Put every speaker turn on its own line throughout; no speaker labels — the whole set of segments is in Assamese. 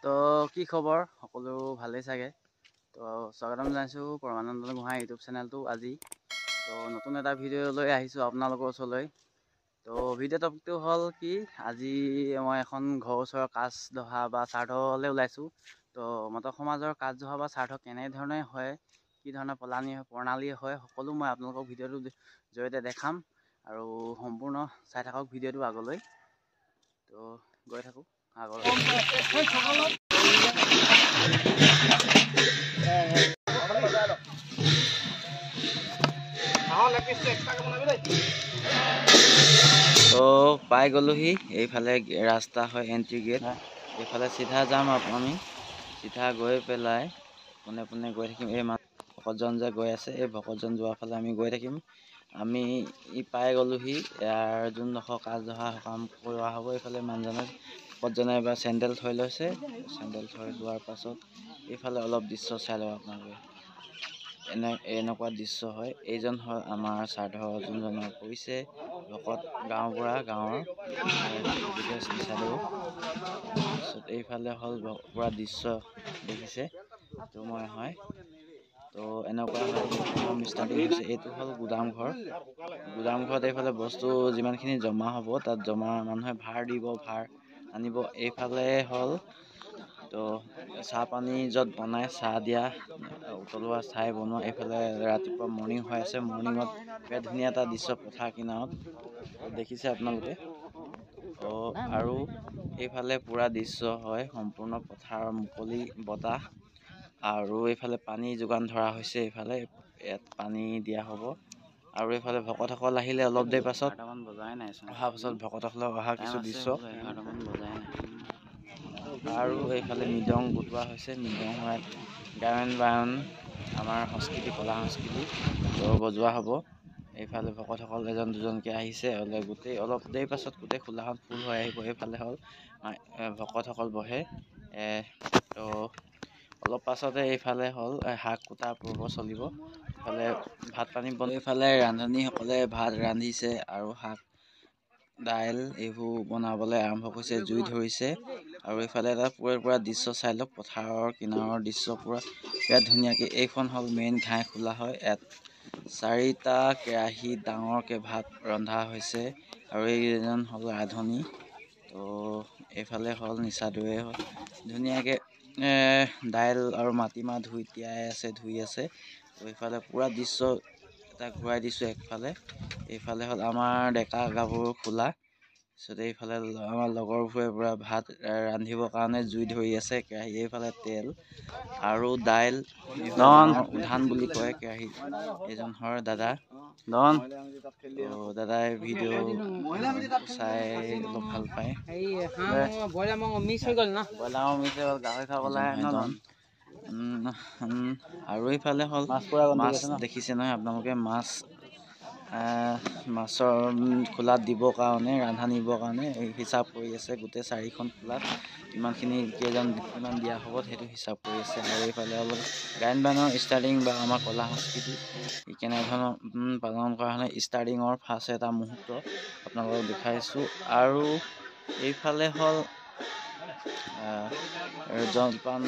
তো কি খবৰ সকলো ভালেই চাগে। তো স্বাগতম জনাইছোঁ পৰমানন্দ গোহাঁই ইউটিউব চেনেলটো। আজি তো নতুন এটা ভিডিঅ' লৈ আহিছোঁ আপোনালোকৰ ওচৰলৈ। তো ভিডিঅ' টপিকটো হ'ল কি, আজি মই এখন ঘৰৰ ওচৰৰ কাজ দহা বা শ্ৰাদ্ধলৈ ওলাইছোঁ। তো মটক সমাজৰ কাজ দহা বা শ্ৰাদ্ধ কেনেধৰণে হয়, কি ধৰণৰ প্ৰণালী হয়, সকলো মই আপোনালোকক ভিডিঅ'টোৰ জৰিয়তে দেখাম আৰু সম্পূৰ্ণ চাই থাকক ভিডিঅ'টো আগলৈ। তো গৈ থাকোঁ আগলৈ। তো পাই গ'লোহি, এইফালে ৰাস্তা হয় এণ্ট্ৰি গেট, এইফালে চিধা যাম আমি। চিধা গৈ পেলাই পোনে পোনে গৈ থাকিম। এই ভকতজন যে গৈ আছে, এই ভকতজন যোৱাৰ ফালে আমি গৈ থাকিম। আমি পাই গ'লোহি ইয়াৰ যোনডোখৰ কাজ দহা সকাম কৰা হ'ব। এইফালে মানুহজনে ভকতজনে এবাৰ চেণ্ডেল থৈ লৈছে। চেণ্ডেল থৈ লোৱাৰ পাছত এইফালে অলপ দৃশ্য চাই লওক আপোনালোকে। এনেকুৱা দৃশ্য হয়। এইজন হ'ল আমাৰ শ্ৰাদ্ধ যোনজনৰ কৰিছে ভকত, গাঁওবুঢ়া, গাঁৱৰ বিদেশ নিচাদেউ। তাৰপিছত এইফালে হ'ল পূৰা দৃশ্য দেখিছে তো মই হয়। তো এনেকুৱা ষ্টাৰ্টিং হৈছে। এইটো হ'ল গুদাম ঘৰ। গুদাম ঘৰত এইফালে বস্তু যিমানখিনি জমা হ'ব তাত জমা মানুহে ভাৰ দিব, ভাৰ আনিব। এইফালে হ'ল তো চাহ পানী য'ত বনাই, চাহ দিয়া উতলোৱা চাই বনোৱা। এইফালে ৰাতিপুৱা মৰ্ণিং হৈ আছে। মৰ্ণিঙত বিৰাট ধুনীয়া এটা দৃশ্য পথাৰ কিনাৰত দেখিছে আপোনালোকে। তো আৰু এইফালে পূৰা দৃশ্য হয় সম্পূৰ্ণ পথাৰৰ মুকলি বতাহ। আৰু এইফালে পানী যোগান ধৰা হৈছে, এইফালে ইয়াত পানী দিয়া হ'ব। আৰু এইফালে ভকতসকল আহিলে অলপ দেৰি পাছত, অহাৰ পাছত ভকতসকলে অহা কিছু দৃশ্য। আৰু এইফালে মৃদং গোটোৱা হৈছে। মৃদং হোৱাত গায়ন বায়ন আমাৰ সংস্কৃতি, কলা সংস্কৃতি বজোৱা হ'ব। এইফালে ভকতসকল এজন দুজনকৈ আহিছে। গোটেই অলপ দেৰি পাছত গোটেই খোলাখন ফুল হৈ আহিব। এইফালে হ'ল ভকতসকল বহে। তো অলপ পাছতে এইফালে হ'ল শাক কুটা পৰ্ব চলিব। এইফালে ভাত পানী বনাই, এইফালে ৰান্ধনীসকলে ভাত ৰান্ধিছে আৰু শাক দাইল এইবোৰ বনাবলৈ আৰম্ভ কৰিছে, জুই ধৰিছে। আৰু এইফালে এটা পূৰা দৃশ্য চাই লওক, পথাৰৰ কিনাৰৰ দৃশ্য পূৰা বিৰাট ধুনীয়াকৈ। এইখন হ'ল মেইন ঘাই খোলা হয়। ইয়াত চাৰিটা কেৰাহী ডাঙৰকৈ ভাত ৰন্ধা হৈছে। আৰু এইজন হ'ল ৰান্ধনী। তো এইফালে হ'ল নিচাদুৱে হ'ল ধুনীয়াকৈ দাইল আৰু মাটিমাহ ধুই তিয়াই আছে, ধুই আছে। তো এইফালে পূৰা দৃশ্য এটা ঘূৰাই দিছোঁ একফালে। এইফালে হ'ল আমাৰ ডেকা গাভৰু খোলা। তাৰপিছত এইফালে আমাৰ লগৰবোৰে পূৰা ভাত ৰান্ধিবৰ কাৰণে জুই ধৰি আছে কেৰাহী। এইফালে তেল আৰু দাইল, ধান বুলি কয় কেৰাহী। এইজন হয় দাদা ডন। দাদাই ভিডিঅ' চাই অলপ ভাল পায়।
ব্ৰইলাৰ মিছ হৈ গ'ল,
গাহৰি খাবলৈ। আৰু এইফালে হ'ল মাছ দেখিছে নহয় আপোনালোকে, মাছ মাছৰ খোলাত দিবৰ কাৰণে, ৰান্ধা নিবৰ কাৰণে হিচাপ কৰি আছে। গোটেই চাৰিখন খোলাত ইমানখিনি কেইজন কিমান দিয়া হ'ব সেইটো হিচাপ কৰি আছে। আৰু এইফালে অলপ গায়ন বায়নৰ ষ্টাৰ্টিং বা আমাৰ কলা সংস্কৃতি কেনেধৰণৰ পালন কৰা হয় ষ্টাৰ্টিঙৰ ফাৰ্ষ্ট এটা মুহূৰ্ত আপোনালোকক দেখাইছোঁ। আৰু এইফালে হ'ল জলপান,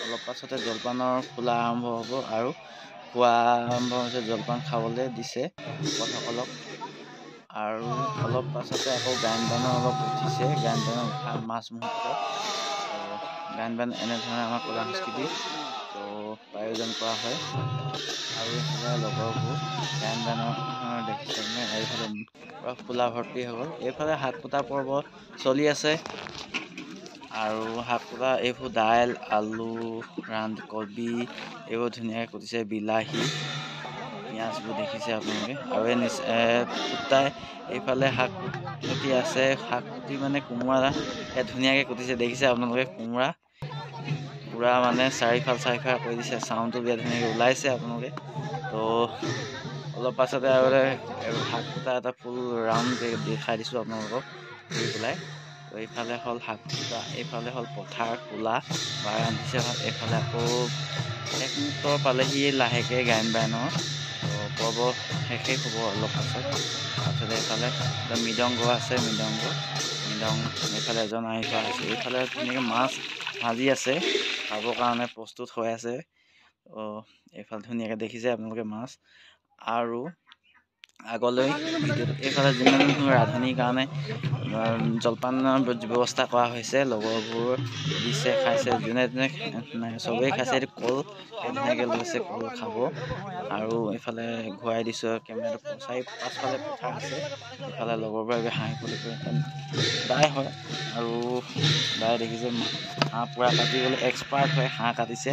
অলপ পাছতে জলপানৰ খোলা আৰম্ভ হ'ব আৰু খোৱা আৰম্ভ হৈছে। জলপান খাবলৈ দিছে ভকতসকলক। আৰু অলপ পাছতে আকৌ গায়ন বায়নৰ অলপ উঠিছে, গায়ন বায়নৰ উঠা মাছ মুহূৰ্ত। গায়ন বায়ন এনেধৰণে আমাৰ কলা সংস্কৃতি তো আয়োজন কৰা হয়। আৰু এইফালে লগৰবোৰ গায়ন বায়নৰ দেখিছে মানে এইফালে পূৰা খোলা ভৰ্তি হৈ গ'ল। এইফালে শাক কুটা পৰ্ব চলি আছে। আৰু শাক কুটা এইবোৰ দাইল, আলু, কবি এইবোৰ ধুনীয়াকৈ কুটিছে, বিলাহী, পিঁয়াজবোৰ দেখিছে আপোনালোকে। আৰু এই কুটাই এইফালে শাক কুটি আছে। শাক কুটি মানে কোমোৰা ধুনীয়াকৈ কুটিছে, দেখিছে আপোনালোকে। কোমোৰা পূৰা মানে চাৰিফাল চাৰিফাল কৰি দিছে। চাউণ্ডটো বিৰাট ধুনীয়াকৈ ওলাইছে আপোনালোকে। তো অলপ পাছতে আৰু শাক কুটা এটা ফুল ৰাউণ্ড দেখাই দিছোঁ আপোনালোকক ঘূৰি পেলাই। তো এইফালে হ'ল শাক কুটা, এইফালে হ'ল পথাৰ খোলা বা ৰান্ধিছে ভাত। এইফালে আকৌ শেষ মুহূৰ্ত পালেহি লাহেকৈ গায়ন বায়নৰ পৰ্ব শেষেই হ'ব অলপ পাছত। তাৰপিছত এইফালে মৃদংগ আছে, মৃদংগ মৃদং এইফালে এজন আহি থোৱা আছে। এইফালে ধুনীয়াকৈ মাছ ভাজি আছে, খাবৰ কাৰণে প্ৰস্তুত হৈ আছে। তো এইফালে ধুনীয়াকৈ দেখিছে আপোনালোকে মাছ। আৰু আগলৈ ভিডিঅ'টো এইফালে যিমান ৰান্ধনিৰ কাৰণে জলপানৰ ব্যৱস্থা কৰা হৈছে, লগৰবোৰ দিছে, খাইছে, যোনে যোনে নাই চবেই খাইছে। এইটো কল ধুনীয়াকৈ লৈছে, কল খাব। আৰু এইফালে ঘূৰাই দিছোঁ কেমেৰাটো, চাৰি পাছফালে পথাৰ আছে। এইফালে লগৰবোৰে হাঁহি ফূৰ্তি কৰি দাই হয়। আৰু দাই দেখিছে হাঁহ পূৰা কাটিবলৈ এক্সপাৰ্ট হয়, হাঁহ কাটিছে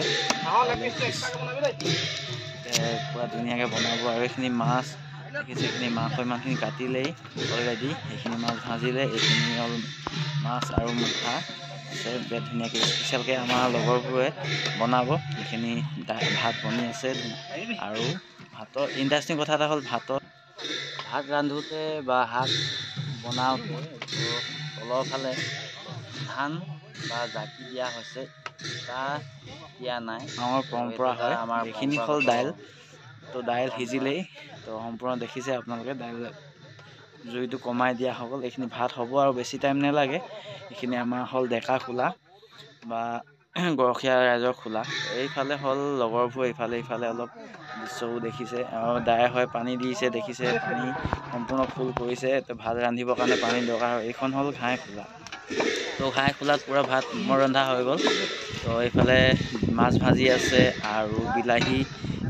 পূৰা ধুনীয়াকৈ বনাব। আৰু এইখিনি মাছ দেখিছে, এইখিনি মাংস ইমানখিনি কাটিলেই অলৰেডি, সেইখিনি মাছ ভাজিলে। এইখিনি হ'ল মাছ আৰু মুঠা আছে, বিৰাট ধুনীয়াকৈ স্পেচিয়েলকৈ আমাৰ লগৰবোৰে বনাব। এইখিনি ভাত বনি আছে। আৰু ভাতৰ ইণ্টাৰেষ্টিং কথা এটা হ'ল, ভাত ৰান্ধোতে বা শাক বনাওঁতে তলৰ ফালে ধান বা জাকি দিয়া হৈছে, ইটা দিয়া নাই, আমাৰ পৰম্পৰা হয়। আমাৰ এইখিনি হ'ল দাইল। তো দাইল সিজিলেই, তো সম্পূৰ্ণ দেখিছে আপোনালোকে, দাইল জুইটো কমাই দিয়া হৈ গ'ল। এইখিনি ভাত হ'ব আৰু বেছি টাইম নালাগে। এইখিনি আমাৰ হ'ল ডেকা খোলা বা গৰখীয়া ৰাইজৰ খোলা। এইফালে হ'ল লগৰবোৰ, ইফালে ইফালে অলপ দৃশ্যবোৰ দেখিছে। আৰু দাই হয় পানী দিছে, দেখিছে পানী সম্পূৰ্ণ ফুল কৰিছে। তো ভাত ৰান্ধিবৰ কাৰণে পানী দৰকাৰ হয়। এইখন হ'ল ঘাঁহ খোলা। তো ঘাঁহ খোলাত পূৰা ভাত মই ৰন্ধা হৈ গ'ল। তো এইফালে মাছ ভাজি আছে আৰু বিলাহী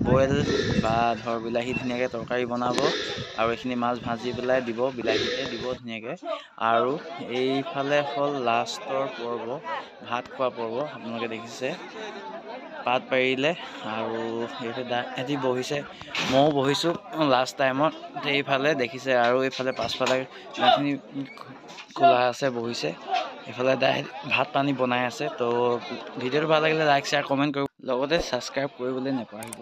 বইল বা ধৰ বিলাহী ধুনীয়াকৈ তৰকাৰী বনাব। আৰু এইখিনি মাছ ভাজি পেলাই দিব, বিলাহীতে দিব ধুনীয়াকৈ। আৰু এইফালে হ'ল লাষ্টৰ পৰ্ব, ভাত খোৱা পৰ্ব। আপোনালোকে দেখিছে পাত পাৰিলে। আৰু এইফালে এটি বহিছে, ময়ো বহিছোঁ লাষ্ট টাইমত। এইফালে দেখিছে। আৰু এইফালে পাছফালে যিমানখিনি খোলা আছে বহিছে। এইফালে দাই ভাত পানী বনাই আছে। তো ভিডিঅ'টো ভাল লাগিলে লাইক, শ্বেয়াৰ, কমেণ্ট কৰিব, লগতে ছাবস্ক্ৰাইব কৰিবলৈ নাপাহৰিব।